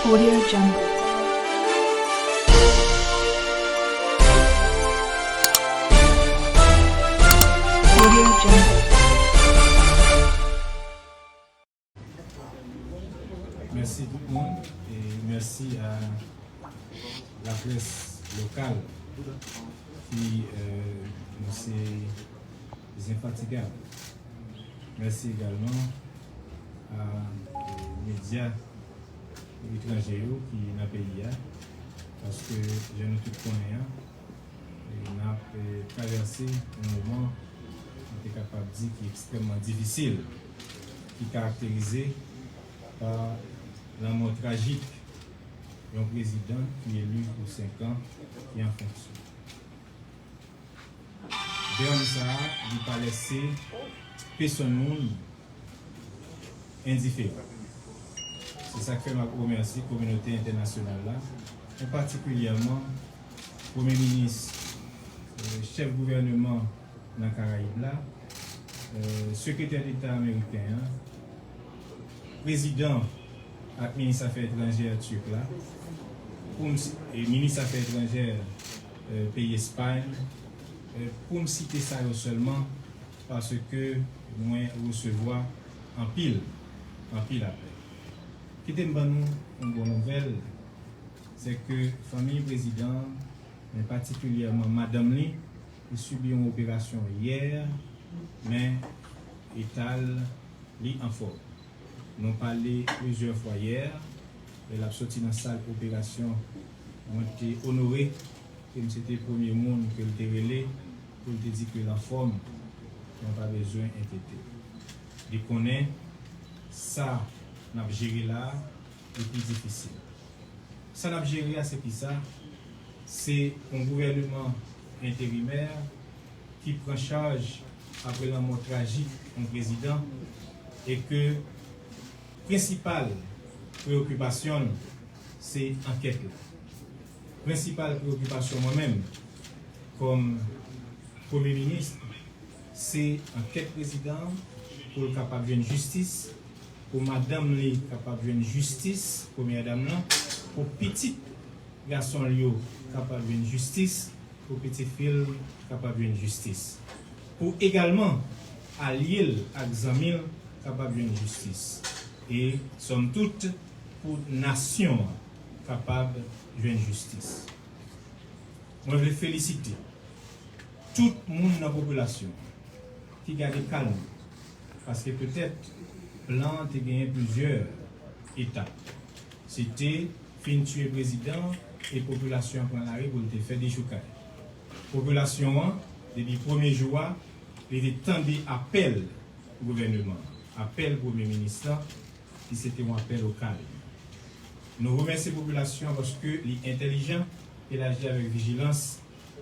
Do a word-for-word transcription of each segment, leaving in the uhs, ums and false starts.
Audio Jungle. Audio Jungle. Mèsi tout moun e mèsi a laprès lokal ki, euh, nou se zenfatigab. Mèsi egalman a, euh, medya etranje yo ki nan peyi a, paske jan nou tout konnen an, e n ap, e, travèse yon moman, nou te kapab di, ki ekstrèmman difisil, ki karakterize pa lanmò trajik yon prezidan ki eli pou senk an, ki an fonksyon. Dram sa a, li pa lèse pèsonn moun endiferan. Se sa k fè m ap remèsye kominote entènasyonal la, e patikilyèman Premye Minis, euh, chèf gouvèneman nan Karayib la, euh, Sekretè Deta ameriken an, Prezidan ak Minis Afè Etranjè Tirk la, pou m si-, e Minis Afè Etranjè, euh, peyi Espay, euh, pou m site sa yo sèlman, paske mwen resevwa anpil, anpil apèl. Kite m ban nou yon bon nouvèl, se ke fanmi prezidan an, men patikilyèman madanm li, li sibi yon operasyon yè, men eta l, li anfòm. Nou pale plizyè fwa yè, lè l ap soti nan sal operasyon, mwen te onore ke m se te premye moun ke l te rele pou l te di ke l anfòm, mwen pa bezwen enkyete. Li konnen sa n ap jere la a, li pi difisil. Sa n ap jere a, se kisa? Se yon gouvèneman enterimè ki pran chaj apre lanmò trajik yon prezidan e ke prensipal preyokipasyon l se ankèt la. Prensipal preyokipasyon mwen menm, kòm Premye Minis, se ankèt prezidan an pou l kapab jwenn jistis, pou madanm li kapab jwenn jistis, premyè dam nan, pou pitit gason l yo kapab jwenn jistis, pou pitit fi l kapab jwenn jistis. Pou egalman alye l ak zanmi l kapab jwenn jistis. E, sòm tout, pou nasyon an kapab jwenn jistis. Mwen vle felisite tout moun nan popilasyon an ki gade ka l, paske petèt plan an te genyen plizyè etap. Se te fin tiye prezidan an e popilasyon an pran lari pou l te fè dechoukay. Popilasyon an, depi premye jou a, li te tande apèl gouvèneman an, apèl premye minis lan, ki se te yon apèl o kalm. Nou remèsye popilasyon an paske li entèlijan e l aji avèk vijilans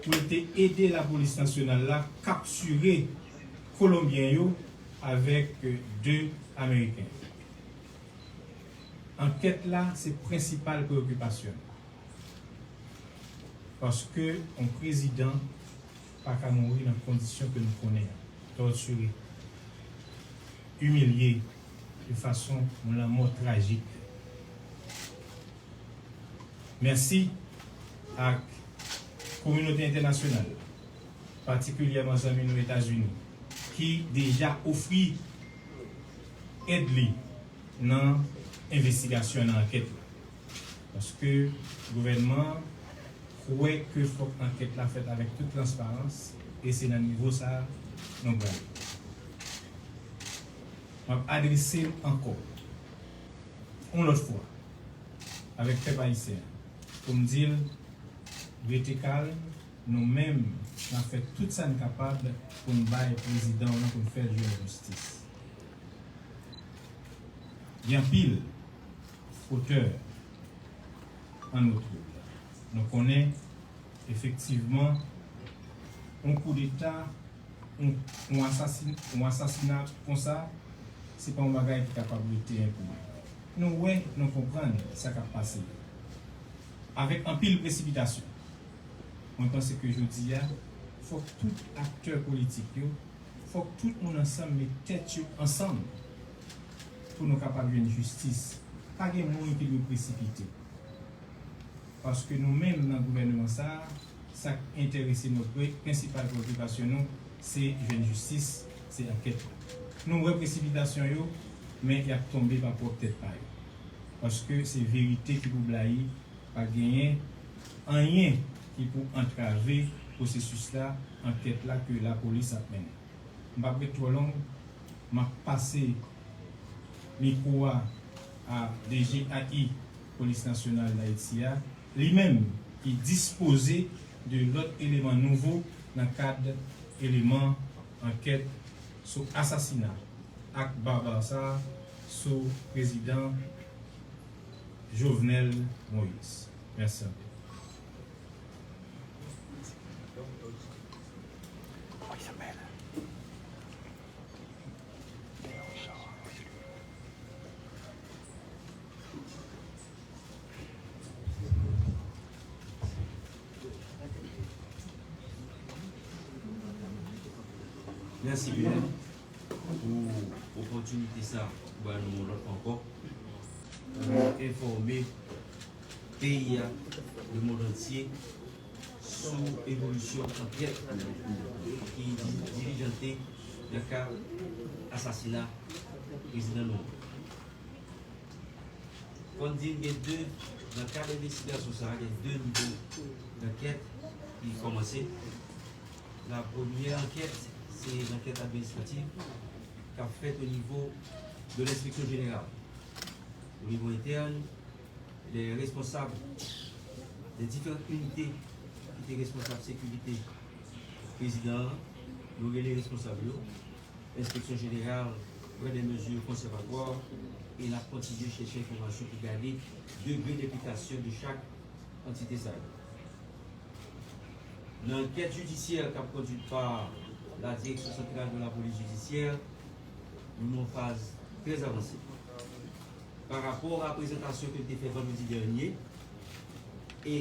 pou l te ede lapolis nasyonal la kaptire Kolonbyen yo avèk de Ameriken. Ankèt la se prensipal preyokipasyon n. Paske yon prezidan pa ka mouri nan kondisyon ke nou konnen an, tòtire, imilye de fason yon lanmò trajik. Mèsi ak kominote entènasyonal, patikilyèman zanmi nou Etazini, ki deja ofri èd li nan envestigasyon, nan ankèt la. Paske gouvènman an kwè ke fòk ankèt la fèt avèk tout transparans, e se nan nivo sa a nou prale. M ap adrese m ankò, yon lòt fwa, avèk pèp ayisyen an, pou m di l, rete kalm, nou menm, n ap fè tout sa n kapab pou n bay prezidan w lan, pou n fè l jwenn jistis. Gen anpil fotè ann wotwouv. Nou konnen, efektivman, yon koudeta, yon, yon asasin-, yon asasina konsa, se pa yon bagay ki kapab rete enpini. Nou wè, nou konprann sa k ap pase. Avèk anpil presipitasyon, mwen panse ke jodi a, fòk tout aktè politik yo, fòk tout moun ansanm met tèt yo ansanm pou nou kapab jwenn jistis Pa gen moun ki dwe presipite. Paske nou menm nan gouvènman sa a, sa k enterese nou, pre-, prensipal preokipasyon nou, se jwenn jistis, se ankèt la. Nou wè presipitasyon yo, men y ap tonbe pa pwòp tèt pa yo. Paske se verite ki pou blayi, pa genyen anyen ki pou antrave pwosesis la, ankèt la ke lapolis ap mennen. M p ap ret twò long, m ap pase mikwo a a D G A I Polis Nasyonal Dayiti a, li menm ki dispoze de lòt eleman nouvo nan kad eleman ankèt sou asasina ak barbare sa a sou prezidan Jovenel Moïse. Mèsi anpil. Mèsi Belen pou opòtinite sa pou ba nou yon lòt fwa ankò pou enfòme peyi a, lemonn antye, sou evolisyon ankèt ki di-, dilijante nan ka asasina prezidan nou an. Fò n di n gen de, nan kad envestigasyon sa a, gen de nivo dankèt ki kòmanse. La premyè ankèt, se lankèt administrativ k ap fèt o nivo de lenspeksyon jeneral. O nivo entèn, les responsables des différentes unités ki te responsab sekirite prezidan an, nou rele responsab yo. Enspeksyon jeneral pran de mezi konsèvatwa e n ap kontinye chèche enfòmasyon pou gade degre d enplikasyon de chak antite sa yo. Nan ankèt jidisyè k ap kondui pa la Direction Centrale de la Police Judiciaire, nou nan yon faz trè avanse. Pa rapò a prezantasyon ke n te fè vandredi dènye, e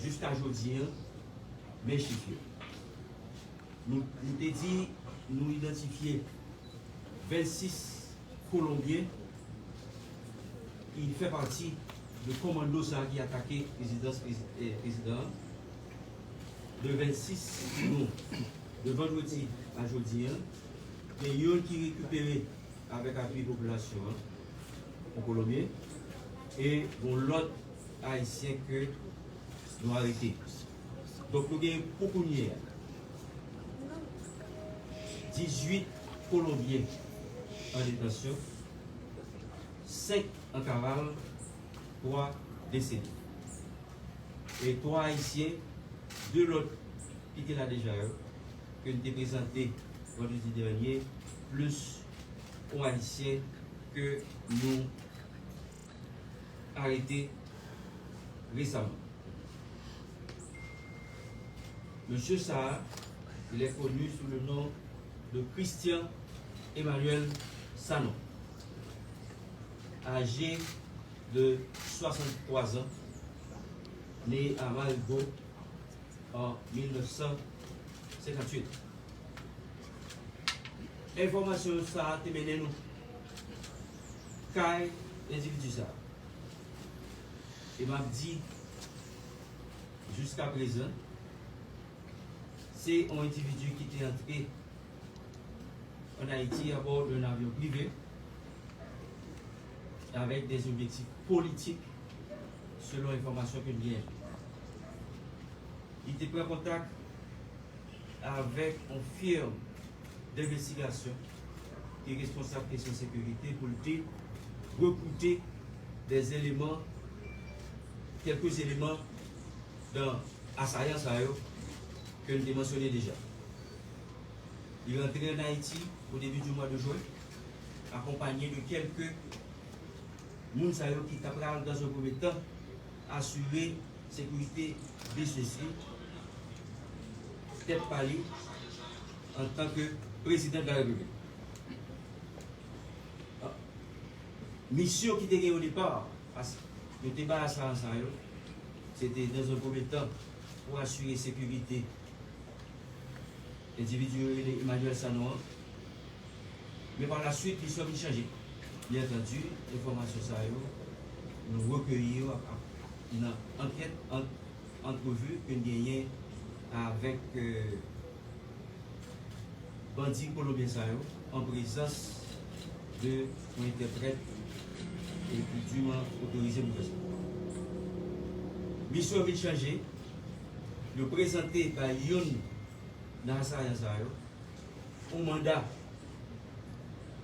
jiska jodi a, men chif yo. Nou, nou te di nou idantifye vennsis Kolonbyen ki fè pati de kòmando sa a ki atake rezidans prezi-, eh, prezidan an. De vennsis nou, de vandredi a jodi a, gen youn ki rekipere avèk apui popilasyon an, yon Kolonbyen, e yon lòt Ayisyen ke nou arete. Donk, nou gen pou kounye a dizuit Kolonbyen an detansyon, senk an kaval, twa desede. E twa Ayisyen, de lòt ki te la deja yo, ke n te prezante vandredi dènye, plis yon Ayisyen ke nou arete resaman. Mesye sa a, il est connu sous le nom de Christian Emmanuel Sanon, âgé de soixante-trois ans, né à Marigot en mil neuf cent cinquante-huit. Enfòmasyon sa a te mennen nou kay endividi sa a. E m ap di, jiska prezan, se yon endividi ki te antre ann Ayiti abò d'un avion privé avec des objectifs politiques, selon enfòmasyon ke n genyen. Li te pran kontak avèk yon firm denvestigasyon ki responsab kesyon sekirite pou l te rekrite des éléments, quelques éléments dans asayan sa yo ke n te mansyone deja. Li rantre ann Ayiti au début du mois de juin, akonpanye de kèlke moun sa yo ki ta pral, dans un premier temps, asire sekirite biznis li, tèt pa li, antanke prezidan de la repiblik. Misyon ki te gen o depa, pas-, yo te bay asayan sa yo, se te, dans un premier temps, pou asire sekirite endividi yo rele Emmanuel Sanon an. Men pa la swit, misyon vin chanje. Byen antandi, enfòmasyon sa yo, nou rekeyi yo ap, ap, nan ankèt, an, antrevi ke n genyen avèk, euh, bandi kolonbyen sa yo, an prezans de yon entèprèt e ki diman otorize pou fè sa. Misyon vin chanje, yo prezante bay youn nan asayan sa yo yon manda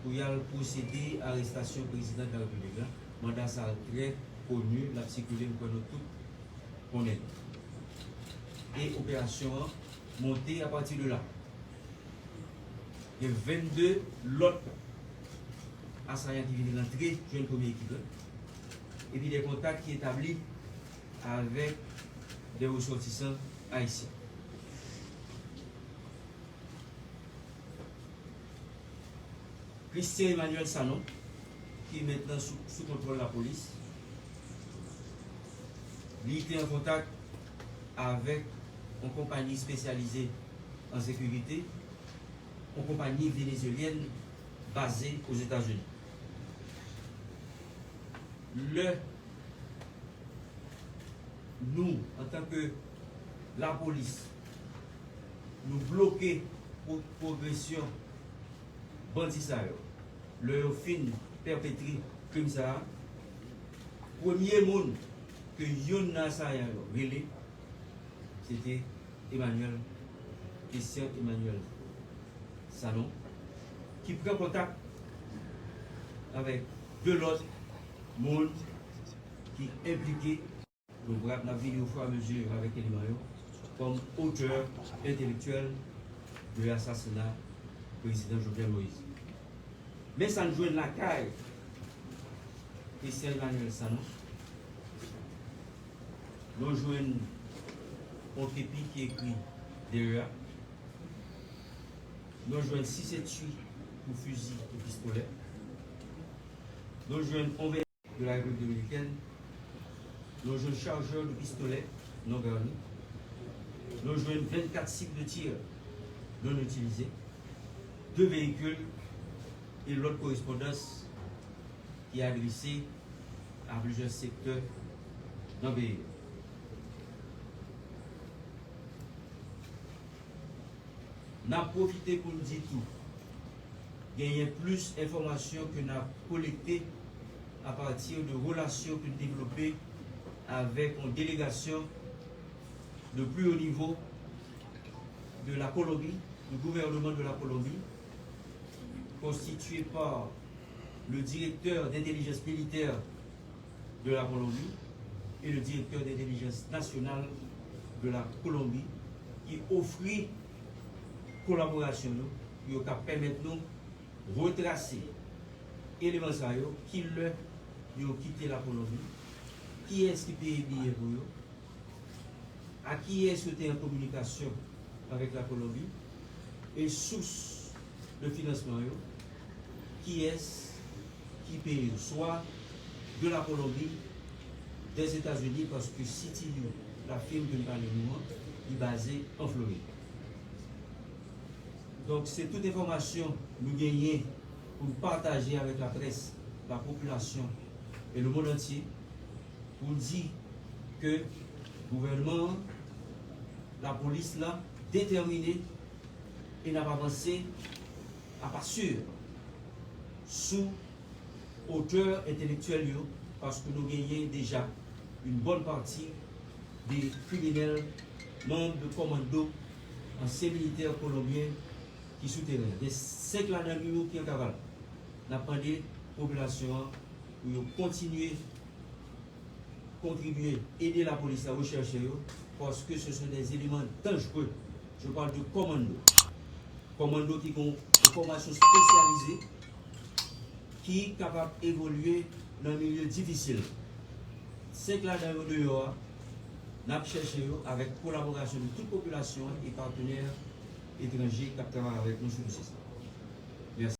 pou y al pwosede arestasyon prezidan de la repiblik la. Manda sa a trè koni, l ap sikile, m kwè nou tout konnen l. E operasyon an monte apati de la. Gen vennde lòt asayan ki vin rantre jwenn premye ekip la. Epi de kontak ki etabli avèk de resòtisan ayisyen. Christian Emmanuel Sanon, ki mentnan sou, sou kontwòl lapolis, li te an kontak avèk yon konpayi espesyalize an sekirite, yon konpayi venezuelyèn baze Ozetazini. Lè nou, antanke lapolis, nou bloke pro-, pwogresyon bandi sa yo, lè yo fin pèpetre krim sa a, premye moun ke youn nan asayan yo rele, se te Emmanuel, Christian Emmanuel Sanon, ki pran kontak avèk de lòt moun ki enplike. Nou pral, n ap vini ofiramezu avèk eleman yo kòm otè entelektyèl de asasina prezidan Jovenel Moïse. Men sa n jwenn lakay Christian Emmanuel Sanon. Nou jwenn yon kepi ki ekri Dera. Nou jwenn sis etui pou fizi e pistolè. Nou jwenn yon vè de la République dominicaine. Nou jwenn chargeur de pistolet non garni. Nou jwenn vennkat cibles de tir non utilisés, de véhicules e lòt korespondans ki adrese a plizyè sektè nan peyi a. N ap pwofite pou n di tou, genyen plis enfòmasyon ke n ap kolekte apati de relasyon ke n devlope avèk yon delegasyon de plus haut niveau de la Colombie, du gouvernement de la Colombie, constituée par le directeur d'intelligence militaire de la Colombie et le directeur d'intelligence nationale de la Colombie, ki ofri kolaborasyon yo, yo ka pèmèt nou retrase eleman sa yo, ki lè yo kite la Kolonbi, kiyès ki peye biyè pou yo, a kiyès yo te an kominikasyon avèk la Kolonbi, e sous de finansman yo, kiyès ki peye yo, swa de la Kolonbi, dèzetazini, paske C T U, la firme ke m pale nou an, li baze an Florid. Donk, se tout enfòmasyon nou genyen pou n pataje avèk laprès, lapopilasyon e lemonn antye, pou n di ke gouvènman an, lapolis la, detèmine e n ap avanse a pa si sou otè entelektyèl yo, paske nou genyen deja yon bòn pati de kriminèl, manm de kòmando, ansyen militè kolonbyen ki sou teren an. Gen senk ladan nou yo ki an kaval. N ap mande popilasyon an pou yo kontinye kontribye, ede lapolis la rechèche yo, paske ce sont des éléments dangereux. Je parle de kòmando. Kòmando ki gen yon fòmasyon espesyalize, ki kapab evolye nan milye difisil. Senk ladan yo deyò a, n ap chèche yo avèk kolaborasyon de tout popilasyon an e patnè etranje k ap travay avèk nou sou dosye sa. Mèsi.